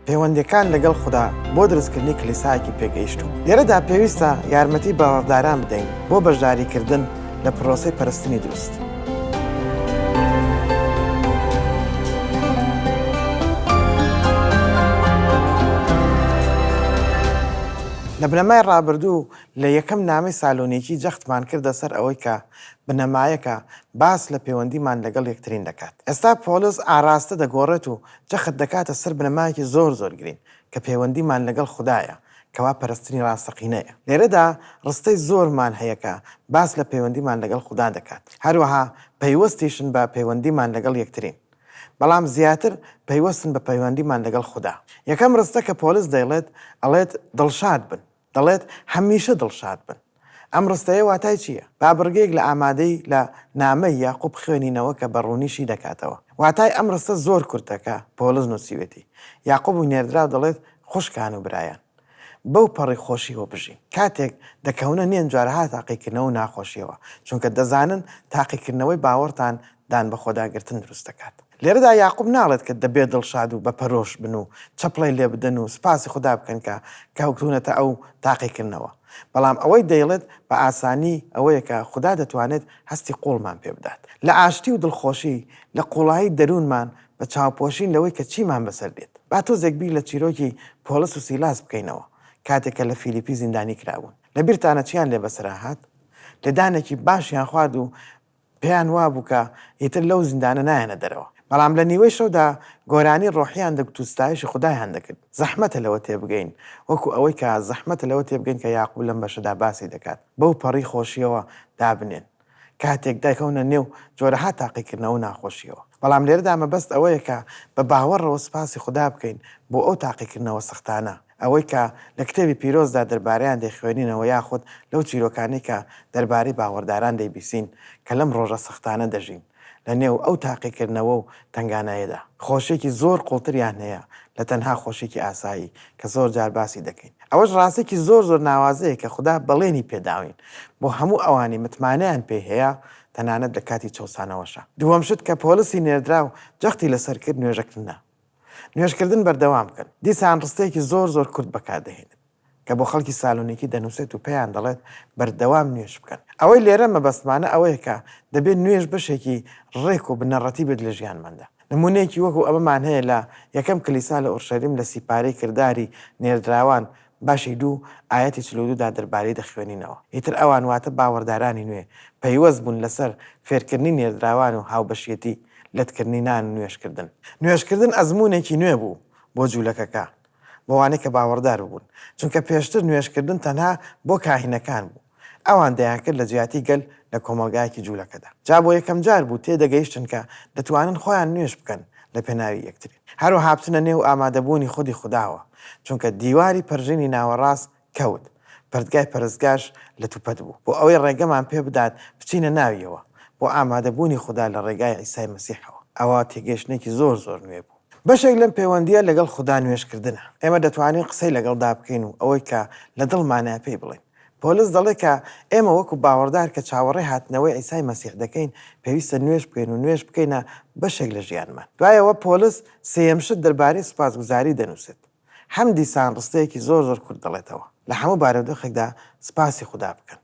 پەیوەندیەکان لەگەڵ خودا بۆ دروستکردنی کلیسایەکی پێگەیشتوو. لێرەدا پێویستە یارمەتی باوەڕداران بدەین بۆ بەشداریکردن لە پرۆسەی پەرستنی دروست. لە بنەمای ڕابردوو لە یەکەم نامەی سالۆنیکی جەختمان کردە سەر ئەوەی کە بنەمایەکە باس لە پەیوەندیمان لەگەڵ یەکترین دەکات. ئێستا پۆڵس ئاراستە دەگۆڕێت و جەخت دەکاتە سەر بنەمایەکی زۆر زۆر گرینگ کە پەیوەندیمان لەگەڵ خودایە کەوا پەرستنی ڕاستەقینەیە. لێرەدا ڕستەی زۆرمان هەیە کە باس لە پەیوەندیمان لەگەڵ خودا دەکات. هەروەها پەیوەستیشن بە پەیوەندیمان لەگەڵ یەکترین. بەڵام زیاتر پەیوەستن بە پەیوەندیمان لەگەڵ خودا. یەکەم ڕستە کە پۆلس دەیڵێت ئەڵێت دڵشاد بن. دەڵێت هەمیشە دڵشاد بن. ئەم ڕستەیە واتای چییە؟ با بڕگەیەک لە ئامادەی لە نامەی یاقوب بخوێنینەوە کە بە ڕوونی شی دەکاتەوە. واتای ئەم ڕستە زۆر کورتە کە پۆڵس نووسیوێتی. یاقوبی نێردراو دەڵێت خوشکان و برایان، بەو پەڕی خۆشییەوە بژین. کاتێک دەکەونە نێن جارەها تاقیکردنەوە و ناخۆشییەوە، چونکە دەزانن تاقیکردنەوەی باوەڕتان دانبەخۆداگرتن دروست دەکات. لێرەدا یاقوب ناڵێت کە دەبێت دڵشاد و بە پەرۆش بن و چەپڵەی لێ بدەن و سوپاسی خودا بکەن کە کەوتوونەتە ئەو تاقیکردنەوە. بەڵام ئەوەی دەیڵێت بە ئاسانی ئەوەیە کە خودا دەتوانێت هەستی قووڵمان پێ بدات. لە ئاشتی و دڵخۆشی، لە قووڵایی دەروونمان بە چاوپۆشین لەوەی کە چیمان بەسەر دێت. با تۆزێک بیر لە چیرۆکی پۆڵس و سیلاس بکەینەوە کاتێک کە لە فیلیپی زیندانی کرابوون. لەبیرتانە چیان لێ بەسەرا هات؟ لێدانێکی باشیان خوارد و پێیان وابوو کە ئیتر لەو زیندانە نایەنە دەرەوە. بەڵام لە نیوەی شەودا گۆرانی ڕۆحییان دەگوت و ستایشی خودایان دەکرد. زەحمەتە لەوە تێبگەین، وەکو ئەوەی کە زەحمەتە لەوە تێبگەین کە یاقوب لەم بەشەدا باسی دەکات، بەو پەڕی خۆشییەوە دابنێن کاتێک دەکەونە نێو جۆرەها تاقیکردنەوە و ناخۆشییەوە. بەڵام لێرەدا مەبەست ئەوەیە کە بە باوەڕەوە سوپاسی خودا بکەین بۆ ئەو تاقیکردنەوە سەختانە. ئەوەی کە لە کتێبی پیرۆزدا دەربارەیان دەیخوێنینەوە یاخود لەو چیرۆکانەی کە دەربارەی باوەڕداران دەیبیسین کە لەم ڕۆژە سەختانە دەژین لە نێو ئەو تاقیکردنەوە و تەنگانەیەدا خۆشیەکی زۆر قوڵتریان هەیە لە تەنها خۆشیەکی ئاسایی کە زۆر جار باسی دەکەین. ئەوەش ڕاستیەکی زۆر زۆر ناوازەیە کە خودا بەڵێنی پێداوین بۆ هەموو ئەوانەی متمانەیان پێی هەیە تەنانەت لە کاتی چەوسانەوەشا. دووەم شت کە پۆلسی نێردراو جەختی لەسەر کرد نوێژەکردنە. نوێژکردن بەردەوام بکەن. دیسان ڕستەیەکی زۆر زۆر کورت بەکاردەهێنێت کە بۆ خەڵکی سالۆنیکی دەنووسێت و پێیان دەڵێت بەردەوام نوێژ بکەن. ئەوەی لێرە مەبەستمانە ئەوەیە کە دەبێت نوێژ بەشێکی ڕێک و بنەڕەتی بێت لە ژیانماندا. نموونەیەکی وەکو ئەمەمان هەیە لە یەکەم کلیسا لە ئورشەلیم لە سیپارەی کرداری نێردراوان بەشی دوو ئایەتی 42 دا دەربارەی دەخوێنینەوە. ئیتر ئەوان واتە باوەڕدارانی نوێ پەیوەست بوون لەسەر فێرکردنی نێردراوان و هاوبەشیەتی لەتکردنی نان و نوێژکردن. نوێژکردن ئەزموونێکی نوێ بوو بۆ جوولەکەکان، بۆ وانەی کە باوەڕدار ببوون، چونکە پێشتر نوێژکردن تەنها بۆ کاهینەکان بوو، ئەوان دەیانکرد لە جیاتی گەل لە کۆمەڵگایەکی جوولەکەدا. جا بۆ یەکەمجار بوو تێدەگەیشتن کە دەتوانن خۆیان نوێژ بکەن لە پێناوی یەکتری. هەروەها بچنە نێو ئامادەبوونی خودی خوداوە، چونکە دیواری پەرژینی ناوەڕاست کەوت، پەرتگای پەرستگاش لەتوپەت بوو، بۆ ئەوەی ڕێگەمان پێ بدات بچینە ناویەوە، بۆ ئامادەبوونی خودا لە ڕێگای عیسای مەسیحەوە. ئەوە تێگەیشتنێکی زۆر زۆر نوێ بوو. بەشێک لەم پەیوەندییە لەگەڵ خودا نوێژکردنە. ئێمە دەتوانین قسەی لەگەڵدا بکەین و ئەوەی کە لە دڵمانە پێی بڵێین. پۆلس دەڵێت کە ئێمە وەکو باوەڕدار کە چاوەڕێی هاتنەوەی عیسای مەسیح دەکەین، پێویستە نوێژ بکەین و نوێژ بکەینە بەشێک لە ژیانمان. دوای ئەوە پۆلس سێیەم شت دەربارەی سوپاسگوزاری دەنووسێت. هەم دیسان ڕستەیەکی زۆر زۆر کورت دەڵێتەوە، لە هەموو بارودۆخێکدا سپاسی خودا بکەن.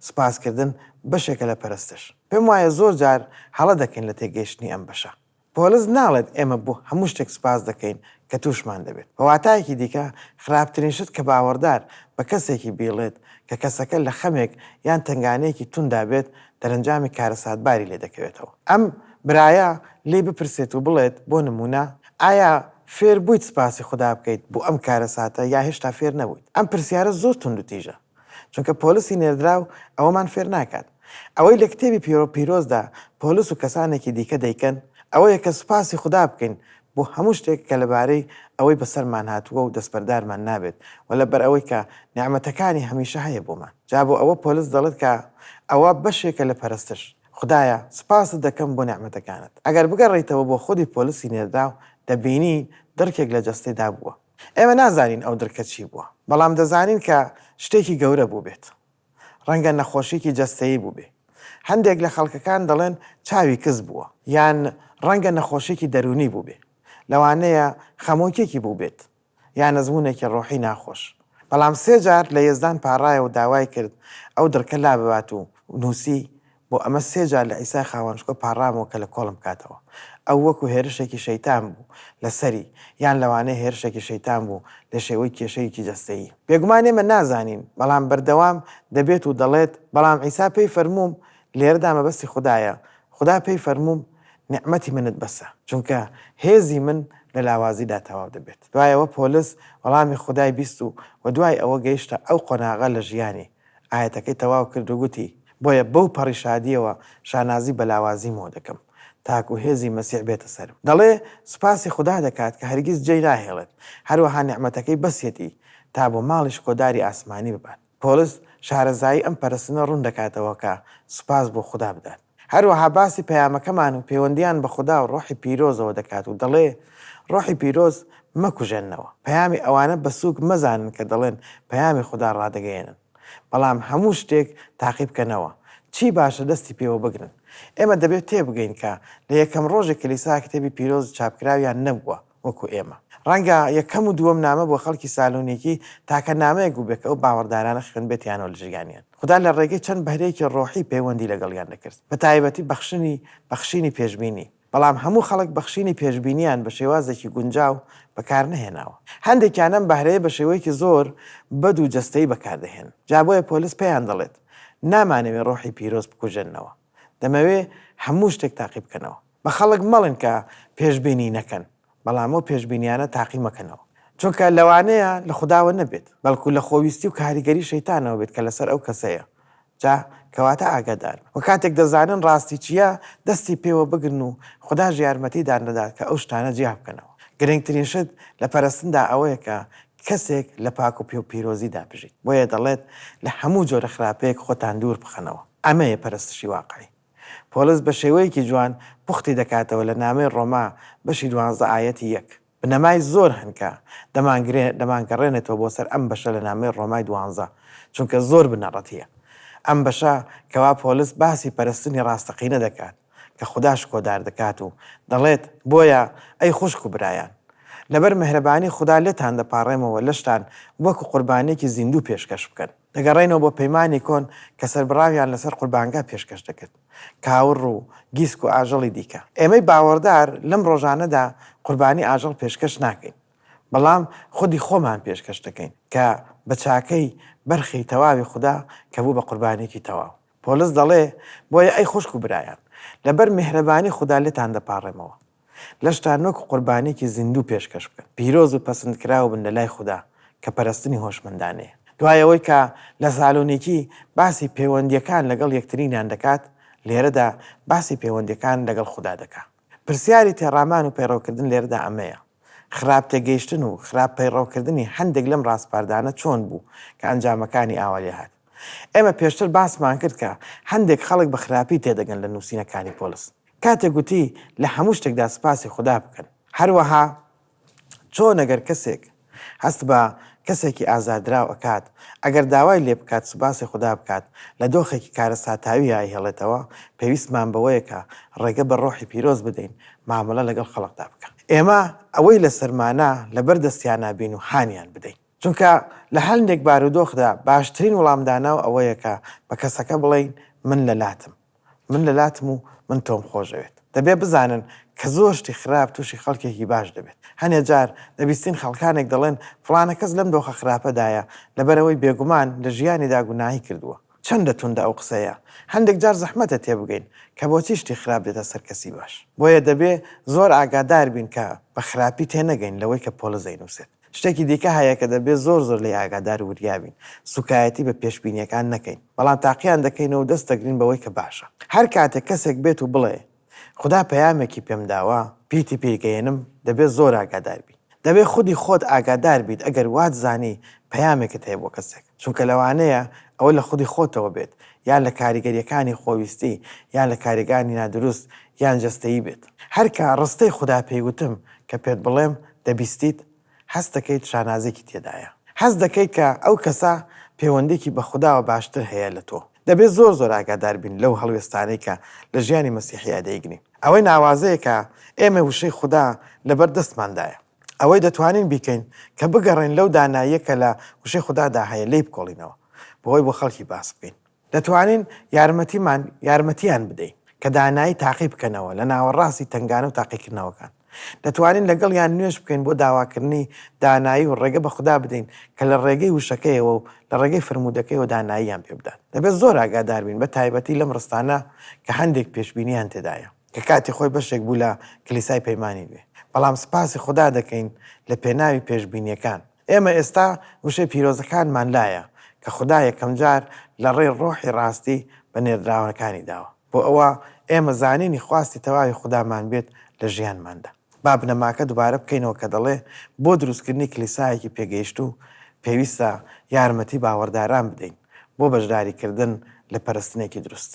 سپاسکردن بەشێکە لە پەرستش. پێم وایە زۆر جار هەڵە دەکەین لە تێگەیشتنی ئەم بەشە. پۆلس ناڵێت ئێمە بۆ هەموو شتێک سپاس دەکەین کە تووشمان دەبێت. بە واتایەکی دیکە، خراپترین شت کە باوەڕدار بە کەسێکی بیڵێت کە کەسەکە لە خەمێک یان تەنگانەیەکی تونددا بێت، دەرەنجامی کارەساتباری لێ دەکەوێتەوە. ئەم برایە لێی بپرسێت و بڵێت، بۆ نموونە، ئایا فێر بوویت سپاسی خودا بکەیت بۆ ئەم کارەساتە یا هێشتا فێر نەبوویت؟ ئەم پرسیارە زۆر توندوتیژە، چونکە پۆلسی نێردراو ئەوەمان فێر ناکات. ئەوەی لە کتێبی پیرۆزدا پۆلس و کەسانێکی دیکە دەیکەن، ئەوەیە کە سوپاسی خودا بکەین بۆ هەموو شتێک کە لەبارەی ئەوەی بەسەرمان هاتووە و دەستبەردارمان نابێت و لەبەرئەوەی کە نیعمەتەکانی هەمیشە هەیە بۆمان. جا بۆ ئەوە پۆلس دەڵێت کە ئەوە بەشێکە لە پەرستش. خودایە سوپاست دەکەم بۆ نیعمەتەکانت. ئەگەر بگەڕێیتەوە بۆ خودی پۆلسی نێردراو دەبینی دڕکێک لە جەستەیدا بووە. ئێمە نازانین ئەو دڕکە چی بووە، بەڵام دەزانین کە شتێکی گەورە بووبێت. ڕەنگە نەخۆشیکی جەستەیی بووبێ. هەندێک لە خەڵکەکان دەڵێن چاوی کز بووە. یان ڕەنگە نەخۆشیکی دەروونی بووبێ. لەوانەیە خەمۆکیەکی بووبێت. یان ئەزموونێکی ڕۆحی ناخۆش. بەڵام سێ جار لە یەزدان پاڕایەوە و داوای کرد ئەو دڕکە لاببات و نووسی، بۆ ئەمە سێ جار لە عیسای خاوەنشکۆ پاڕامەوە کە لە کۆڵم بکاتەوە. ئەو وەکو هێرشێکی شەیتان بوو لە سەری، یان لەوانەیە هێرشێکی شەیتان بوو لە شێوەی کێشەیەکی جەستەیی. بێگومان ئێمە نازانین، بەڵام بەردەوام دەبێت و دەڵێت، بەڵام عیسا پێی فەرمووم، لێرەدا مەبەستی خودایە، خودا پێی فەرمووم، نیعمەتی منت بەسە، چونکە هێزی من لە لاوازیدا تەواو دەبێت. دوای ئەوە پۆلس وەڵامی خودای بیست و و دوای ئەوە گەیشتە ئەو قۆناغە لە ژیانی، ئایەتەکەی تەواو کرد و گوتی، بۆیە بەو پەڕی شادییەوە شانازی بە لاوازیمەوە دەکەم، تاکو هێزی مەسیح بێتە سەرم. دەڵێ، سوپاسی خودا دەکات کە هەرگیز جێی ناهێڵێت، هەروەها نیعمەتەکەی بەسیەتی تا بۆ ماڵی شکۆداری ئاسمانی ببات. پۆڵس شارەزایی ئەم پەرستنە ڕوون دەکاتەوە کە سوپاس بۆ خودا بدات. هەروەها باسی پەیامەکەمان و پەیوەندییان بە خودا و ڕۆحی پیرۆزەوە دەکات و دەڵێ، ڕۆحی پیرۆز مەکوژێننەوە. پەیامی ئەوانە بە سووک مەزانن کە دەڵێن پەیامی خودا ڕادەگەیەنن. بەڵام هەموو شتێک تاقی بکەنەوە. چی باشە دەستی پێوە بگرن. ئێمە دەبێت تێبگەین کە لە یەکەم ڕۆژی کلیسا کتێبی پیرۆز چاپکراویان نەبووە. وەکو ئێمە. ڕەنگە یەکەم و دووەم نامە بۆ خەڵکی سالۆنیکی تاکە نامەیەک بووبێت کە ئەو باوەڕدارانە خوێندبێتیانەوە لە ژیانیان. خودا لە ڕێگەی چەند بەهرەیەکی ڕۆحی پەیوەندی لەگەڵیان دەکرد، بە تایبەتی بەخشنی بەخشینی پێشبینی. بەڵام هەموو خەڵک بەخشینی پێشبینیان بە شێوازێکی گونجاو بەکار نەهێناوە. هەندێکیان ئەم بەهرەیە بە شێوەیەکی زۆر بەد و جەستەیی بەکاردەهێنن. جا بۆیە پۆلس پێیان دەڵێت، نامانەوێ ڕۆحی پیرۆز بکوژێننەوە. دەمەوێ هەموو شتێک تاقی بکەنەوە. بە خەڵک مەڵێن کە پێشبینی نەکەن، بەڵام ئەو پێشبینیانە تاقی مەکەنەوە، چونکە لەوانەیە لە خوداوە نەبێت، بەڵکو لە خۆویستی و کاریگەری شەیتانەوە بێت کە لەسەر ئەو کەسەیە. جا کەواتە ئاگاداربن و کاتێک دەزانن ڕاستی چییە، دەستی پێوە بگرن و خوداش یارمەتیدان دەدات کە ئەو شتانە جیا بکەنەوە. گرنگترین شت لە پەرستندا ئەوەیە کە کەسێک لە پاک و پیرۆزیدا بژیت. بۆیە دەڵێت، لە هەموو جۆرە خراپەیەک خۆتان دوور بخەنەوە. ئەمەیە پەرستشی واقعی. پۆڵس بە شێوەیەکی جوان پوختی دەکاتەوە لە نامەی ڕۆما بەشی دوانزە ئایەتی یەک. بنەمای زۆر هەن کە دەمانگرێ دەمانگەڕێنێتەوە بۆ سەر ئەم بەشە لە نامەی ڕۆمای دوانزە، چونکە زۆر بنەڕەتییە. ئەم بەشە کەوا پۆڵس باسی پەرستنی ڕاستەقینە دەکات کە خودا شکۆدار دەکات و دەڵێت، بۆیە ئەی خوشک و برایان، لەبەر میهرەبانی خودا لێتان دەپاڕێمەوە لەشتان وەکو قوربانییەکی زیندوو پێشکەش بکەن. دەگەڕێینەوە بۆ پەیمانی کۆن کە سەربڕاویان لەسەر قوربانگا پێشکەش دەکرد، کاوڕ و گیسک و ئاژەڵی دیکە. ئێمەی باوەڕدار لەم ڕۆژانەدا قوربانی ئاژەڵ پێشکەش ناکەین، بەڵام خودی خۆمان پێشکەش دەکەین کە بە چاکەی بەرخی تەواوی خودا کە بوو بە قوربانییەکی تەواو. پۆڵس دەڵێ، بۆیە ئەی خوشک و برایان، لەبەر میهرەبانی خودا لێتان دەپاڕێمەوە، لەشتان وەک قوربانییەکی زیندوو پێشکەش بکەن، پیرۆز و پەسندکراو بن لەلای خودا، کە پەرستنی هۆشمەندانەیە. دوای ئەوەی کە لە سالۆنیکی باسی پەیوەندییەکان لەگەڵ یەکترینیان دەکات، لێرەدا باسی پەیوەندییەکان لەگەڵ خودا دەکا. پرسیاری تێڕامان و پەیڕەوکردن لێرەدا ئەمەیە، خراپ تێگەیشتن و خراپ پەیڕەوکردنی هەندێک لەم ڕاسپاردانە چۆن بوو کە ئەنجامەکانی ئاوا لێهات؟ ئێمە پێشتر باسمان کرد کە هەندێک خەڵک بە خراپی تێدەگەن لە نووسینەکانی پۆلس. کاتێک گوتی لە هەموو شتێکدا سوپاسی خودا بکەن. هەروەها چۆن ئەگەر کەسێک هەست بە کەسێکی ئازاردراو ئەکات، ئەگەر داوای لێ بکات سوپاسی خودا بکات، لە دۆخێکی کارەساتاوییا ئەیهێڵێتەوە، پێویستمان بەوەیە کە ڕێگە بە ڕۆحی پیرۆز بدەین مامەڵە لەگەڵ خەڵکدا بکا. ئێمە ئەوەی لەسەرمانە لەبەر دەستیانا بین و هانیان بدەین. چونکە لە هەندێک بارودۆخدا باشترین وڵامدانەوە ئەوەیە کە بە کەسەکە بڵێین من لەلاتم. من لەلاتم و من تۆم خۆشئەوێت. دەبێت بزانن کە زۆر شتی خراپ تووشی خەڵکێکی باش دەبێت. هەنێ جار دەبیستین خەڵکانێک دەڵێن فڵانە کەس لەم دۆخە خراپەدایە لەبەرئەوەی بێگومان لە ژیانیدا گوناهی کردووە. چەندە توندە ئەو قسەیە. هەندێک جار زەحمەتە تێبگەین کە بۆچی شتی خراپ دێتە سەر کەسی باش. بۆیە دەبێ زۆر ئاگادار بین کە بە خراپی تێنەگەین لەوەی کە پۆڵس دەینووسێت. شتێکی دیکە هەیە کە دەبێت زۆر زۆر لێی ئاگادار و وریا بین، سووکایەتی بە پێشبینییەکان نەکەین، بەڵام تاقییان دەکەینەوە و دەست دەگرین بەوەی کە باشە. هەر کاتێک کەسێک بێت و بڵێ، خودا پەیامێکی پێم داوە، پیتی پێیگەیەنم، دەبێت زۆر ئاگادار بی. دەبێت خودی خۆت ئاگادار بیت ئەگەر وات زانی پەیامێکت هەیە بۆ کەسێک، چونکە لەوانەیە ئەوە لە خودی خۆتەوە بێت، یان لە کاریگەرییەکانی خۆویستی، یان لە کاریگانی نادروست، یان جەستەیی بێت. هەر کە ڕستەی خودا پێی وتم کە پێت بڵێم، دەبیستیت، هەست دەکەیت شانازیەکی تێدایە. هەست دەکەیت کە ئەو کەسە پێوەندیەکی بە خوداوە باشتر هەیە لە تۆ. دەبێت زۆر زۆر ئاگادار بین لەو هەڵوێستانەی کە لە ژیانی مەسیحیا دەیگرین. ئەوەی ناوازەیە کە ئێمە وشەی خودا لەبەر دەستماندایە. ئەوەی دەتوانین بیکەین کە بگەڕێین لەو داناییە کە لە وشەی خودادا هەیە لێی بکۆڵینەوە بۆ ئەوەی بۆ خەڵکی باس بکەین. دەتوانین یارمەتیمان یارمەتیان بدەین کە دانایی تاقی بکەنەوە لە ناوەڕاستی تەنگانە و تاقیکردنەوەکان. دەتوانین لەگەڵیان نوێژ بکەین بۆ داواکردنی دانایی و ڕێگە بە خودا بدەین کە لە ڕێگەی وشەکەیەوە و لە ڕێگەی فەرموودەکەیەوە داناییان پێ بدات. دەبێت زۆر ئاگادار بین بە تایبەتی لەم ڕستانە کە هەندێک پێشبینییان تێدایە. کە کاتی خۆی بەشێک بوو لە کلیسای پەیمانی نوێ. بەڵام سپاسی خودا دەکەین لە پێناوی پێشبینییەکان. ئێمە ئێستا وشەی پیرۆزەکانمان لایە کە خودا یەکەمجار لە ڕێی ڕۆحی ڕاستی بە نێردراوەکانی داوە. بۆ ئەوە ئێمە زانینی خواستی تەواوی خودامان بێت لە ژیانماندا. با بنەماکە دوبارە بکەینەوە کە دەڵێ بۆ دروستکردنی کلیسایەکی پێگەیشتوو پێویستە یارمەتی باوەڕداران بدەین بۆ بەشداریکردن لە پەرستنێکی دروست.